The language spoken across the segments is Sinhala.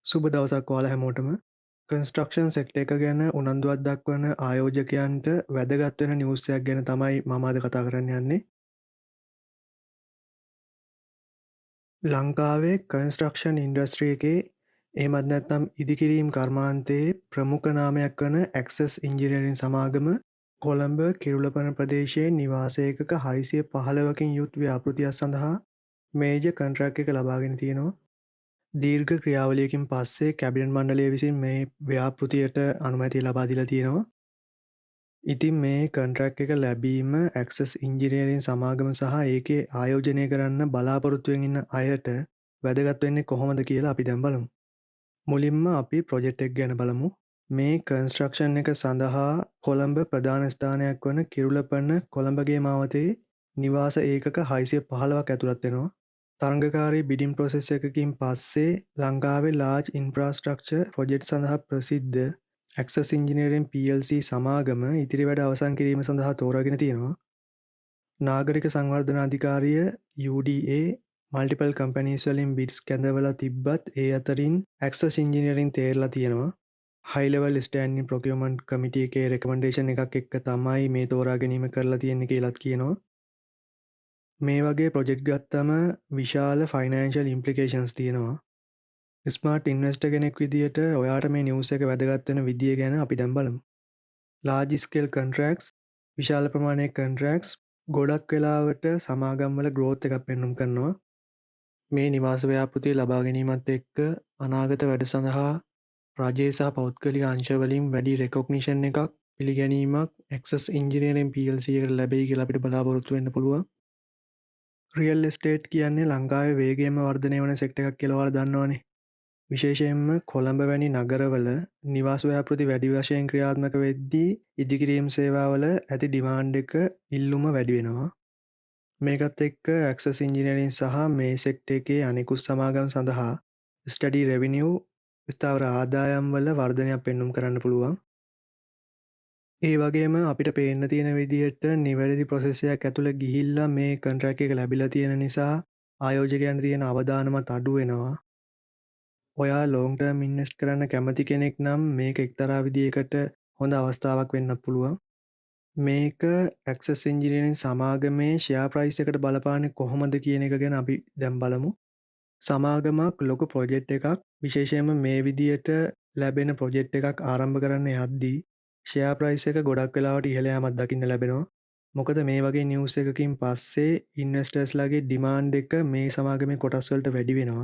සුබ දවසක් ඔයාලා හැමෝටම. කන්ස්ට්‍රක්ෂන් සෙක්ටර් එක ගැන උනන්දුවක් දක්වන ආයෝජකයන්ට වැදගත් වෙන නිවුස් එකක් ගැන තමයි මම අද කතා කරන්න යන්නේ. ලංකාවේ කන්ස්ට්‍රක්ෂන් ඉන්ඩස්ට්‍රි එකේ එහෙමත් නැත්නම් ඉදිකිරීම් කර්මාන්තයේ ප්‍රමුඛ නාමයක් වන ඇක්සස් ඉංජිනේරින් සමාගම කොළඹ කිරුළපන ප්‍රදේශයේ නිවාස ඒකක 615කින් යුත් ව්‍යාපෘතියක් සඳහා මේජර් කොන්ට්‍රැක්ට් එක ලබාගෙන තියෙනවා. දීර්ඝ ක්‍රියාවලියකින් පස්සේ කැබිනට් මණ්ඩලය විසින් මේ ව්‍යාපෘතියට අනුමැතිය ලබා දීලා තියෙනවා. ඉතින් මේ කොන්ට්‍රැක්ට් එක ලැබීම ඇක්සස් ඉංජිනේරින් සමාගම සහ ඒකේ ආයෝජනය කරන්න බලාපොරොත්තුවෙන් ඉන්න අයට වැදගත් වෙන්නේ කොහොමද කියලා අපි දැන් බලමු. මුලින්ම අපි ප්‍රොජෙක්ට් එක ගැන බලමු. මේ කන්ස්ට්‍රක්ෂන් එක සඳහා කොළඹ ප්‍රධාන ස්ථානයක් වන කිරුළපන කොළඹගේ මාවතේ නිවාස ඒකක 615ක් ඇතුළත් වෙනවා. තරඟකාරී බිඩින් ප්‍රොසෙස් එකකින් පස්සේ ලංකාවේ ලාජ් ඉන්ෆ්‍රාස්ට්‍රක්චර් ප්‍රොජෙක්ට් සඳහා ප්‍රසිද්ධ ඇක්සස් ඉංජිනේරින් PLC සමාගම ඉතිරි වැඩ අවසන් කිරීම සඳහා තෝරාගෙන තියෙනවා. නාගරික සංවර්ධන අධිකාරිය UDA multiple companies වලින් බිඩ්ස් කැඳවලා තිබ්බත් ඒ අතරින් ඇක්සස් ඉංජිනේරින් තේරලා තියෙනවා. හයි ලෙවල් ස්ටෑන්ඩින් ප්‍රොකියුමන්ට් කමිටි එකේ රෙකමෙන්ඩේෂන් එකක් එක්ක තමයි මේ තෝරා ගැනීම කරලා තියෙන්නේ කියලාත් කියනවා. මේ වගේ ප්‍රොජෙක්ට් ගත්තම විශාල ෆයිනෑන්ෂල් ඉම්ප්ලිකේෂන්ස් තියෙනවා. ස්මාර්ට් ඉන්වෙස්ටර් කෙනෙක් විදියට ඔයාට මේ නිවුස් එක වැදගත් වෙන විදිය ගැන අපි දැන් බලමු. ලාජ් ස්කේල් කොන්ට්‍රැක්ට්ස්, විශාල ප්‍රමාණයේ කොන්ට්‍රැක්ට්ස් ගොඩක් වෙලාවට සමාගම් වල ග්‍රෝත් එකක් පෙන්නුම් කරනවා. මේ නිවාස ව්‍යාපෘතිය ලබා ගැනීමත් එක්ක අනාගත වැඩ සඳහා රජයේ සහ පෞද්ගලික අංශ වලින් වැඩි රෙකොග්නිෂන් එකක්, පිළිගැනීමක් ඇක්සස් ඉංජිනේරින් PLC එකට ලැබෙයි කියලා අපිට බලාපොරොත්තු වෙන්න පුළුවන්. රියල් එස්ටේට් කියන්නේ ලංකාවේ වේගයෙන්ම වර්ධනය වන සෙක්ටර් එකක් කියලා ඔයාලා දන්නවනේ. විශේෂයෙන්ම කොළඹ වැනි නගරවල නිවාස ව්‍යාපෘති වැඩි වශයෙන් ක්‍රියාත්මක වෙද්දී ඉදිකිරීම් සේවාවල ඇති ඩිමාන්ඩ් එක, ඉල්ලුම වැඩි වෙනවා. මේකත් එක්ක ඇක්සස් ඉංජිනේරින් සහ මේ සෙක්ටර් එකේ අනෙකුත් සමාගම් සඳහා ස්ටඩි රෙවිනියු, ස්ථාවර ආදායම් වල වර්ධනයක් පෙන්නුම් කරන්න පුළුවන්. ඒ වගේම අපිට පේන්න තියෙන විදිහට නිවැරදි ප්‍රොසෙස් එකක් ඇතුළේ ගිහිල්ලා මේ කොන්ට්‍රැක්ට් එක ලැබිලා තියෙන නිසා ආයෝජකයන්ට තියෙන අවදානමත් අඩු වෙනවා. ඔයා ලොං ටර්ම් ඉන්වෙස්ට් කරන්න කැමති කෙනෙක් නම් මේක එක්තරා විදියකට හොඳ අවස්ථාවක් වෙන්නත් පුළුවන්. මේක ඇක්සස් ඉංජිනේරින් සමාගමේ ෂෙයා ප්‍රයිස් එකට බලපාන්නේ කොහොමද කියන එක ගැන අපි දැන් බලමු. සමාගමක් ලොකු ප්‍රොජෙක්ට් එකක්, විශේෂයෙන්ම මේ විදියට ලැබෙන ප්‍රොජෙක්ට් එකක් ආරම්භ කරන්න යද්දී ෂෙයා ප්‍රයිස් එක ගොඩක් වෙලාවට ඉහළ යාමක් දකින්න ලැබෙනවා. මොකද මේ වගේ නිවුස් එකකින් පස්සේ ඉන්වෙස්ටර්ස්ලාගේ ඩිමාන්ඩ් එක මේ සමාගමේ කොටස් වලට වැඩි වෙනවා.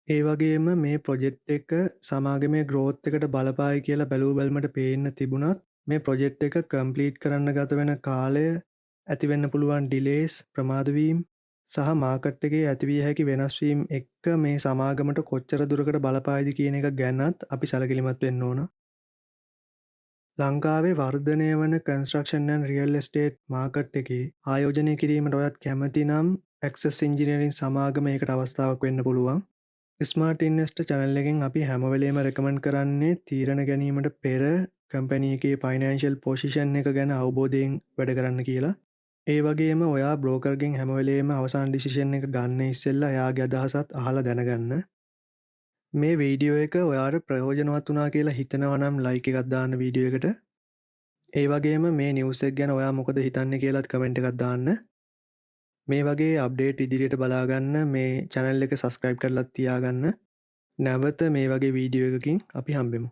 ඒ වගේම මේ ප්‍රොජෙක්ට් එක සමාගමේ ග්‍රෝත් එකට බලපායි කියලා බැලූ බැල්මට පේන්න තිබුණත් මේ ප්‍රොජෙක්ට් එක කම්ප්ලීට් කරන්න ගත වෙන කාලය, ඇති වෙන්න පුළුවන් ඩිලේස්, ප්‍රමාද වීම් සහ මාකට් එකේ ඇතිවිය හැකි වෙනස් වීම් එක්ක මේ සමාගමට කොච්චර දුරකට බලපායිද කියන එක ගැනත් අපි සැලකිලිමත් වෙන්න ඕන. ලංකාවේ වර්ධනය වන construction and real estate market එකේ ආයෝජනය කිරීමට ඔයත් කැමති නම් ඇක්සස් ඉංජිනේරින් සමාගම ඒකට අවස්ථාවක් වෙන්න පුළුවන්. ස්මාර්ට් ඉන්වෙස්ටර් චැනල් එකෙන් අපි හැම වෙලේම රෙකමන්ඩ් කරන්නේ තීරණ ගැනීමට පෙර කම්පැනි එකේ ෆයිනෑන්ෂල් පොසිෂන් එක ගැන අවබෝධයෙන් වැඩ කරන්න කියලා. ඒ වගේම ඔයා බ්‍රෝකර්ගෙන් හැම වෙලේම අවසාන ඩිසිෂන් එක ගන්න ඉස්සෙල්ලා එයාගේ අදහසත් අහලා දැනගන්න. මේ වීඩියෝ එක ඔයාට ප්‍රයෝජනවත් වුණා කියලා හිතනවා නම් ලයික් එකක් දාන්න වීඩියෝ එකට. ඒ වගේම මේ නිවුස් එක ගැන ඔයා මොකද හිතන්නේ කියලාත් කමෙන්ට් එකක් දාන්න. මේ වගේ අප්ඩේට් ඉදිරියට බලාගන්න මේ චැනල් එක සබස්ක්‍රයිබ් කරලා තියාගන්න. නැවත මේ වගේ වීඩියෝ එකකින් අපි හම්බෙමු.